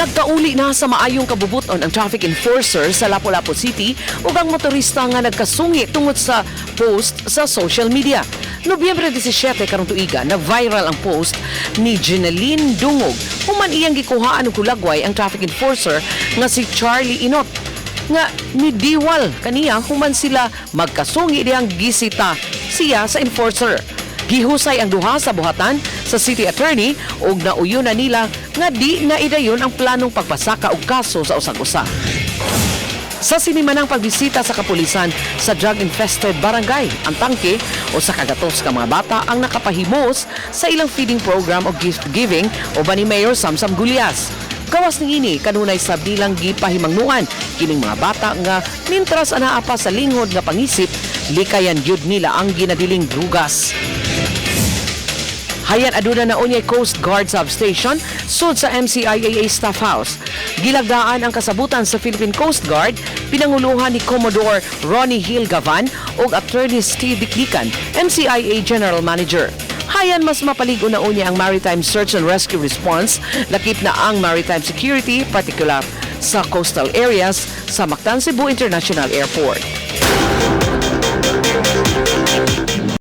Nagkauli na sa maayong kabubuton ang traffic enforcer sa Lapu-Lapu City ug ang motorista nga nagkasungi tungod sa post sa social media. Nobyembre 17 karong tuiga, na-viral ang post ni Jeneline Dungog human iyang gikuhaan og hulagway ang traffic enforcer nga si Charlie Inot nga nidiwal kaniya human sila magkasungi dihang gisita siya sa enforcer. Gihusay ang duha sa buhatan sa city attorney ug nauyon na nila nga di na idayon ang planong pagpasaka og kaso sa usag-usa. Sa sinimanang pagbisita sa kapulisan sa drug-infested barangay, ang tangke 100 ka mga bata ang nakapahimos sa ilang feeding program o gift giving uban ni Mayor Samsam Gullas. Gawas niini, kanunay sa bilang gipahimangnuan kining mga bata nga mintras anaa pa sa linghod nga pangisip, likayan gyud nila ang ginadiling drugas. Hayan aduna na unyay Coast Guard Substation sud sa MCIAA Staff House. Gilagdaan ang kasabutan sa Philippine Coast Guard, pinanguluhan ni Commodore Ronnie Hill Gavan ug Attorney Steve Diclican, MCIA General Manager. Hayan mas mapalig-on na unya ang Maritime Search and Rescue Response, lakip na ang maritime security, partikular sa coastal areas sa Mactan Cebu International Airport.